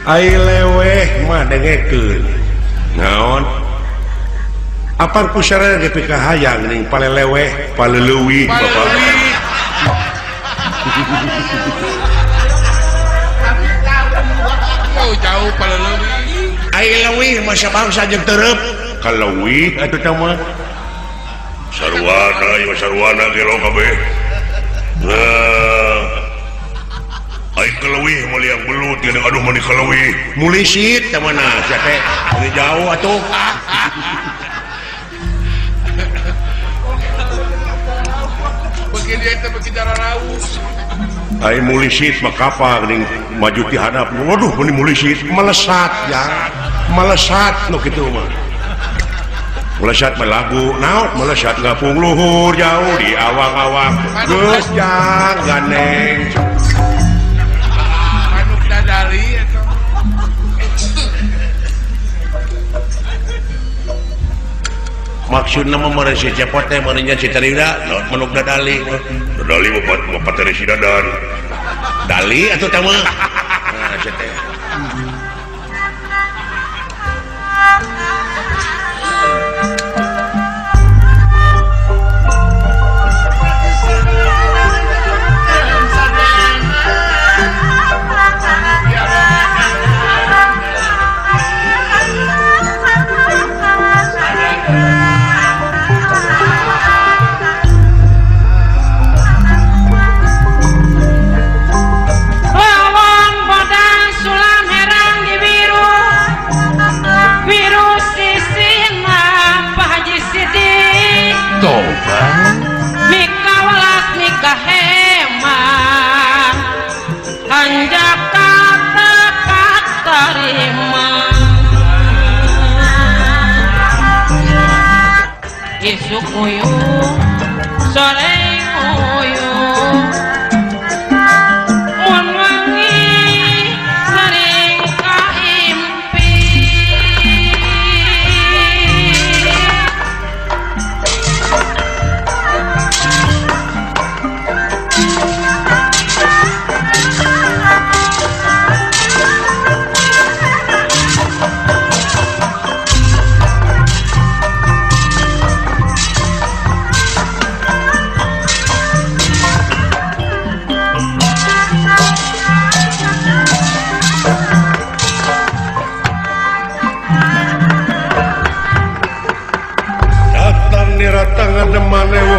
Ai leweh mah dengekeun naon apar pusara ge pikahayang ning paleleweh paleleuwih bapak. Jauh paleleuwih. Ai leuwih mah sabangsa jeung tereup kaleuwih atuh tah mah sarwana ieu sarwana gelo kabeh. Nah ai kaleuwih mah liang belut geuning aduh mah kaleuwih mulisit tah mana sia teh jauh atuh. Ai mulisit mah kapal geuning maju ti handap waduh meni mulisit melesat ya melesat nu kitu mah melesat mah lagu naon melesat gapung luhur jauh di awang-awang geus jang gandeng manuk dadali eta. Maksudna mah meureun si Cepot teh meureun nya si Tarida naon manuk dadali dadali bapak teh si dadan dali atuh tah mah nah sia teh. Isuk uyuh, sore uyuh, mun wengi sering kaimpi.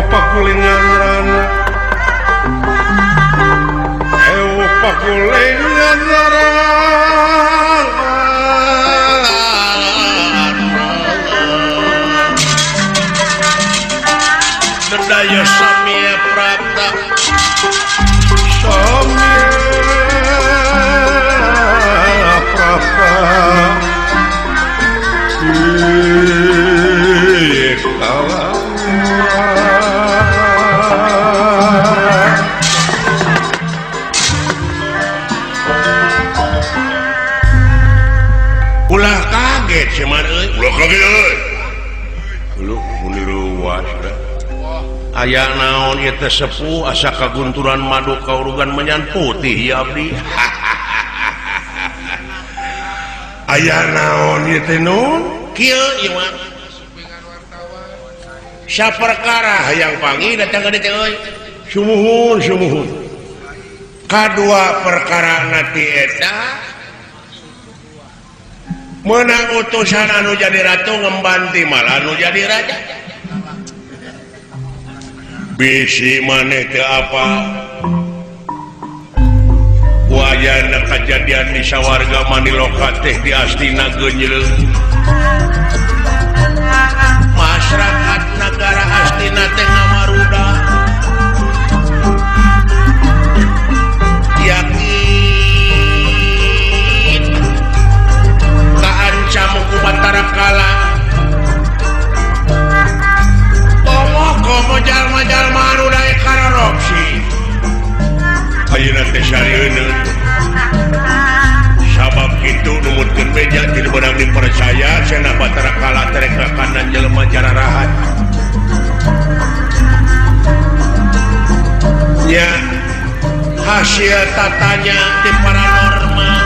Pakulingan rana ewo pakulingan rana berdaya samia prapta samia prapta ulah kaget Semar euy ulah kaget euy lu muni luas aya naon ieu teh sepuh asa kagunturan madu kaurugan menyan putih ya abdi. Aya naon ieu teh nun kieu ieu mah saperkara hayang panggih datang ka dieu euy sumuhun sumuhun kadua perkara na ti eta menang utusan anu jadi ratu ngembanti malah anu jadi raja bisi maneh teu apa wayana kajadian di sawarga Maniloka teh di Astina geunyeul masyarakat nagara Astina teh ngamaruda yakin kaancam ku Batara Kala Anjeunna sabab kitu numutkeun beja ti beunang dipercaya cenah Batara Kala terek kanan jelema jararahat nya hasil tatanya ti paranormal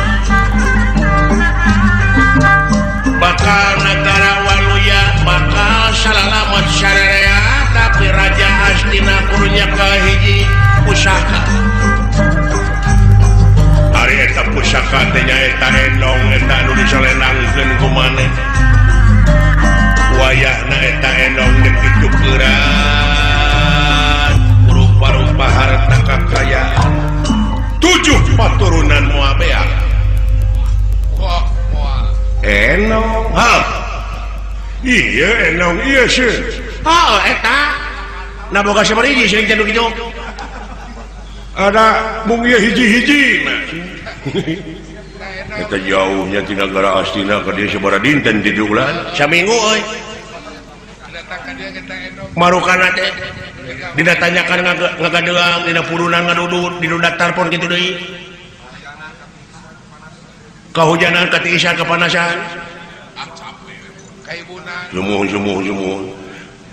bakal negara Waluya bakal salalamat syarea tapi Raja Astina kurunya kahiji pusaka ari eta pusaka teh nyaeta endong eta nu disolendangkeun ku maneh wayahna eta endong deuk ditukeran rupa-rupa harta kakayaan 7 paturunan moal beak. Wah, moal. Enong. Ha. Iya enong iya sih. Ha eta. Nah boga sabaraha hiji seuing teh kitu. Ada mung ieu hiji-hiji. Eta jauhnya ti nagara Astina ka dieu sabaraha dinten ti ulan? Saminggu euy. Marukana teh dina tanyakan ngagadeang dina purunan ngadudut dina daftar pon kitu deui. Kahujanan katiisan kepanasan. Sumuhun.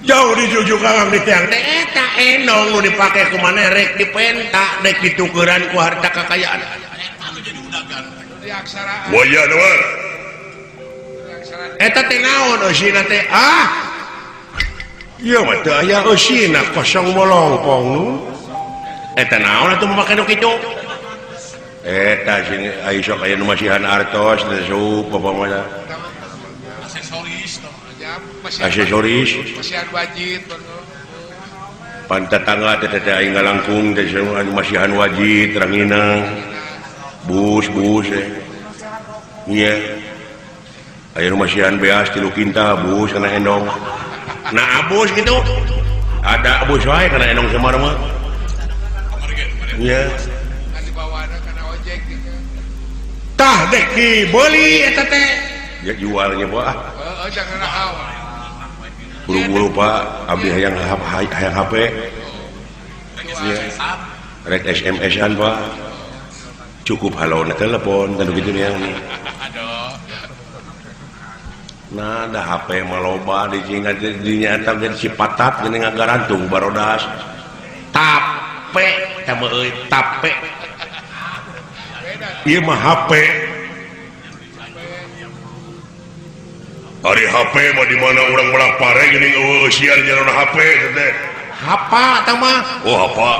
Jauh dijujuk kang di tiang teh eta endong nu dipake ku maneh rek dipenta rek ditukeran ku harta kakayaan. Waya mah. Eta teh naon eusina teh? Ah. Ieu mah teu aya eusina kosong molongpong nu. Eta naon atuh make nu kitu? Eta sing aya sok aya nu masihan artos teh sup apa mah. Aksesoris aksesoris masihan wajib pan tetangga teh teh aing ngalangkung teh masihan wajib ranginang bus eh nya aya nu masihan beas 3 kintal bus kana endong nah abus gitu ada abus wae kana endong Semar mah nya tah dek dibeli eta teh ya jualnya pak heeh jangan hawa buru-buru pak abdi hayang HP ya. Rek SMS-an pak cukup halo na telepon kan begitu nih nah ada HP mah loba di dinyata jadi si patat geuning ngagarantung barodas tape tah euy tape ieu mah HP ari HP mah di mana urang ulah pare geuning eueuh siar jalan HP teh hapa tah mah oh hapa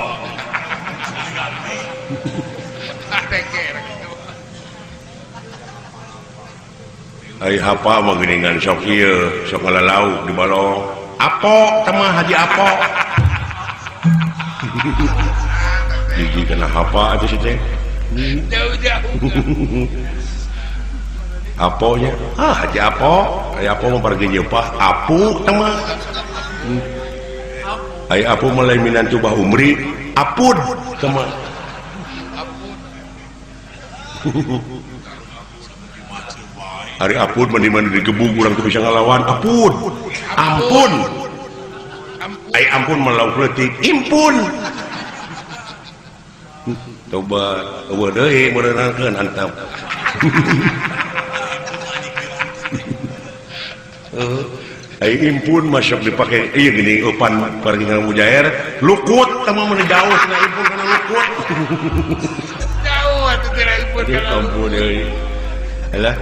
ai hapa mah geuningan sok ieu sok ngalalauk di balong apo tah mah haji apo hiji kana hapa atuh si teh jauh-jauh aponya ah haji apo ai apo mah pergi nyeupah apu tah mah ai apu mah lain minantu bah umri apud tah mah ari apud mah di mana digebug urang teu bisa ngalawan apud ampun ai ampun mah lauk leutik impun coba eueuh deui meureunangkeun antap ai impun masuk dipake ieu geuning eupan pergi ka mujair lukut tah mah mun jauh cenah impun kana lukut jauh atuh cenah impun kana ampun euy alah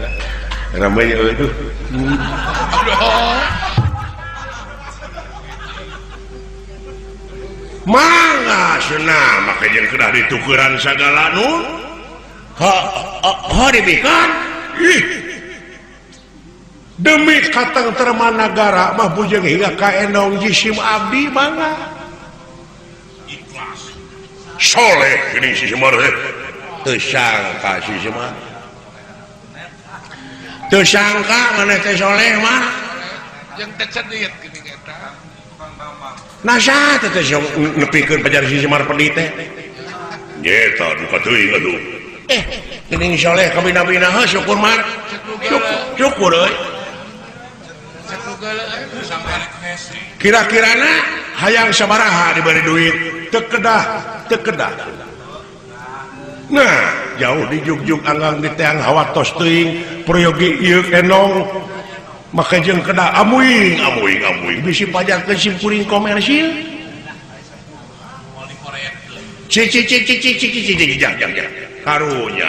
ramai euy tuh aduh mangga cenah make jeung kedah ditukeran sagala nu ha ha dibikeun ih demi katengtreman nagara mah bujeng hingga ka endong jisim abdi mangga ikhlas soleh geuning si Semar teh teu sangka si Semar teu sangka maneh teh soleh mah jeung teh cedit geuning eta nah saha teh teh nepikeun pajar si Semar pedit teh nyeta duka teuing atuh geuning soleh kabina-bina heuh syukur mar syukur euy kira-kirana hayang sabaraha diberi duit teu kedah Nah jauh di jugjug anggang di teang hawa tos teuing peryogi ieu enong make jeung kena amuing amuing amuing bisi pajarkeun sim kuring komersil. Ci ci ci ci ci ci ci ci jang jang jang karunya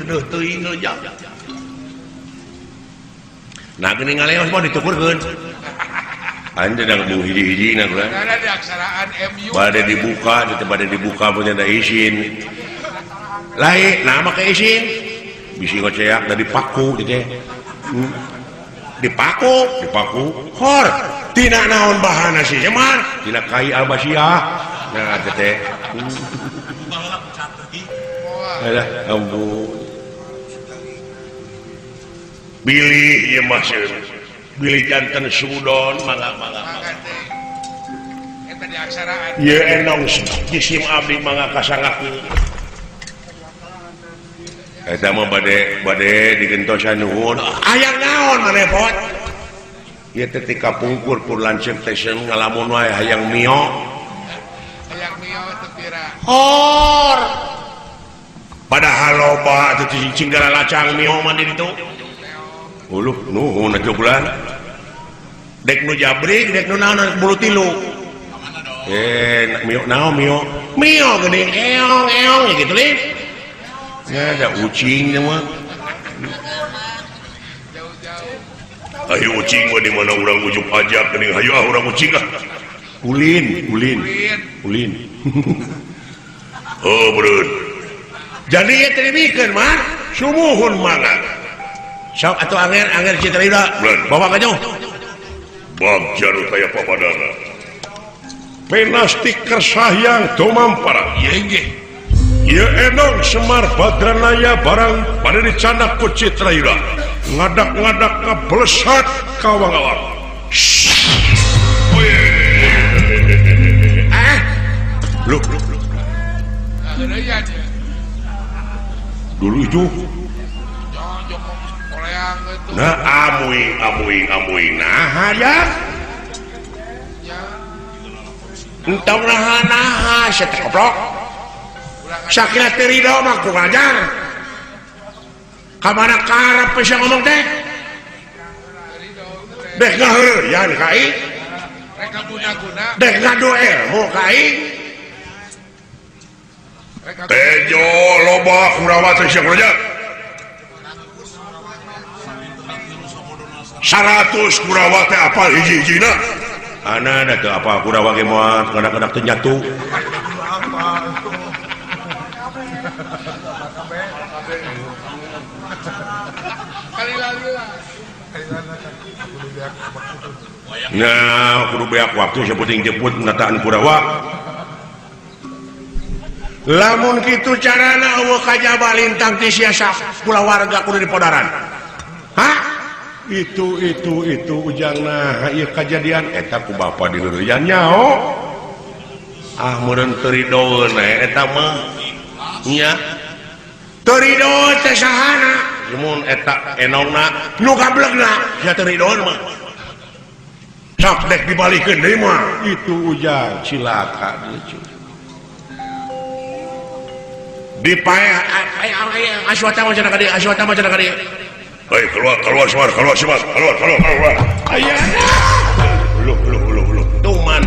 deuh teuing jang. Nah geuning ngaleos mah ditukurkeun. Anjeun da bu hiji-hiji na kula. Ada di aksaraan MU. Bade dibuka, teu bade dibuka punya da izin. Lain, nah make izin. Bisi ngoceak da dipaku teh. Dipaku, dipaku. Hor, tina naon bahana si Semar? Tina kai albasiah. Nah teh. Alah, ampun. Bilih ieu mah bilih janten sudon mangga-mangga. Eta di aksaraan. Ieu enong jisim abdi mangga kasangakeun. Eta mah bade bade digentosan nuhun. Hayang naon maneh pot? Ieu teh ti kapungkur pur lanceuk teh ngalamun wae hayang mio. Hayang mio teu pira. Hor. Padahal loba teh cicing lalacang mio mah di ditu. Uluh nuhun atuh bulan. Dek nu jabrik, dek nu naon bulu tilu. Mio naon mio? Mio geuning eong eong gitu lin. Ya ada ucing mah. Jauh-jauh. Ayo ucing mah di mana urang ujug pajak geuning hayu ah urang ucing ah. Ulin, ulin. Ulin. Oh, bereun. Jadi ieu teh dibikeun mah sumuhun mangga. Sok atuh anger anger Citra Yuda. Bawa ka jauh. Bagja nu taya papadana. Penasti kersahyang tumampara. Ieu nggih. Ieu enong Semar Badranaya barang bade dicandak ku Citra Yuda. Ngadak-ngadak kablesat ka wangawang. Ah. Loh. Dulu itu. Nah amuing amuing amuing nah ya entong nah nah sia teh koplok sakira teu ridho mah ku ngajar ka mana karep sia ngomong teh dek ngaheureuyan ka aing rek guna-guna dek ngadu ilmu ka aing tejo loba Kurawa teh sia kumaha 100 Kurawa teh apal hiji-hijina ana da teu apal Kurawa ge moal kadang-kadang teu nyatu nah kudu beak waktu saputing jemput nataan Kurawa lamun kitu carana eueuh kajaba lintang ti sia kulawarga kudu dipodaran. Hah? Itu ujang nah ieu kajadian eta ku bapa diheureuyan nyaho ah meureun teu ridoeun eta mah nya teu ridoeun teh sahana mun eta enongna nu gablegna sia teu ridoeun mah sok dek dibalikeun deui mah itu ujang cilaka dipaeh aswata mah cenah ka dieu aswata mah cenah ka dieu. Hei, keluar, keluar, keluar, keluar, keluar, keluar, keluar, keluar. Ayah, lu, lu, lu, lu, tuman.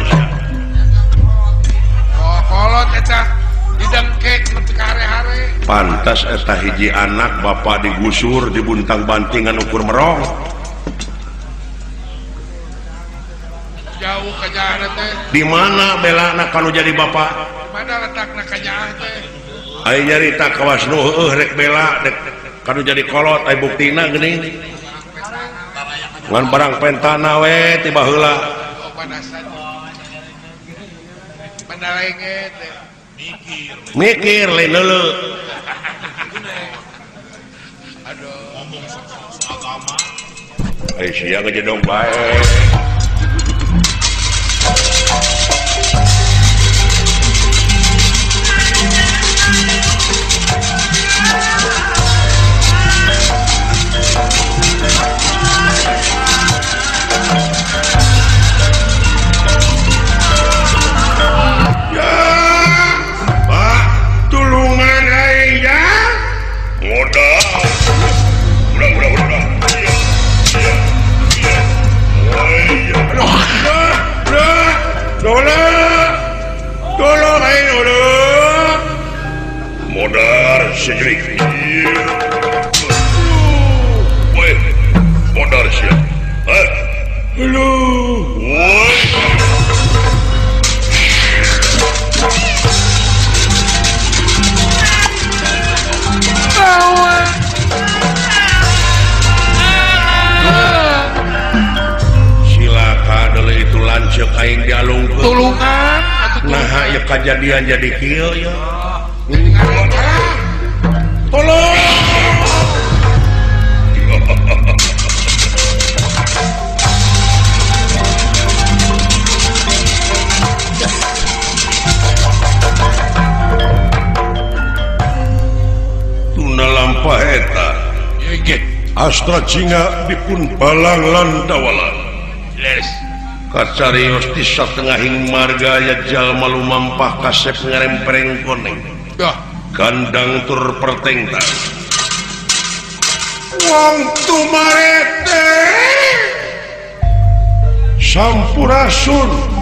Oh, kolot eta, didengkek nepi ka hare-hare. Pantas eta hiji anak bapak digusur, dibuntang-bantingan ukur merong. Jauh kajahan teh. Di mana belana kalau jadi bapak? Di mana letakna kajahan teh? Ayo nyarita kawas nu heueuh rek bela rek kanu jadi kolot ay buktina geuning ngan barang pentana we tiba heula mikir lain leuleuh aduh ngomong agama ai sia ngejedong bae. Tolong aing tolong. Modar sejerik. Woi, modar sia. Hah? Halo. Woi. Silaka deuleu itu lanceuk aing dialungkeun. Tulungan atuh. Nah, ieu kajadian jadi kieu ya. Tolong. Tuna lampah eta. Astra Cinga dipun balang landawala. Leres. Kacarios di satengahing marga ya jalma lumampah kasep ngarempreng koneng. Dah. Gandang tur pertengtang. Wong tumarete. Sampurasun.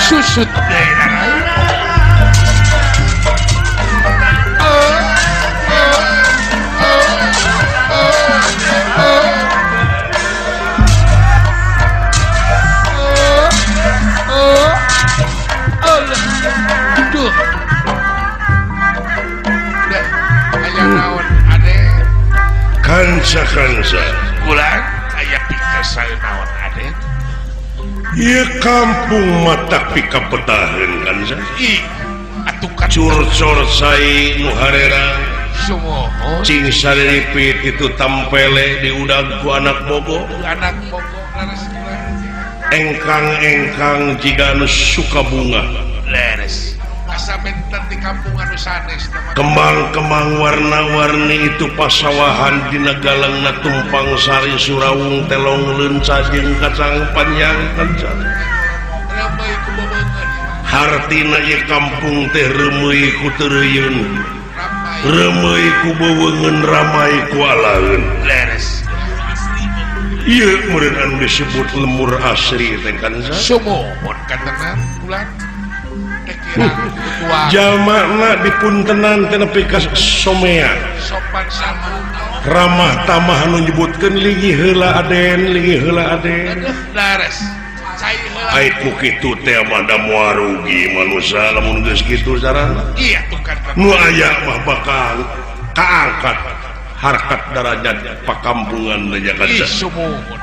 Susut Kansa-kansa ulang aya pikir naon ade. Ieu kampung mata pikapetaheun kansa. Ih, atuh kan curcor sai nu harera. Sumuhun. Cing sariripit itu tampele diudag ku anak bogo. Anak bogo leres ulang. Engkang-engkang jiga anu suka bunga. Leres. Asa benten di kampung anu sanes. Kembang-kembang warna-warni itu pasawahan dina galangna tumpang sari surawung telong leunca jeung kacang panjang kanca. Hartina ieu kampung teh reumeuy ku teureuyun. Reumeuy ku beuweungeun ramai ku alaeun. Leres. Ieu meureun anu disebut lemur asri teh kanca. Sumuhun katenan ulang. Ketua Jalmana dipuntenan teh nepi ka somea. Sopan santun. Ramah tamah anu nyebutkeun linggih heula Aden, linggih heula Aden. Lares. Cai heula. Ai ku kitu teh mah da moal rugi manusia lamun geus kitu carana. Iya tuh kan. Nu aya mah bakal kaangkat harkat darajat pakampungan Ih Jakarta. Sumuhun.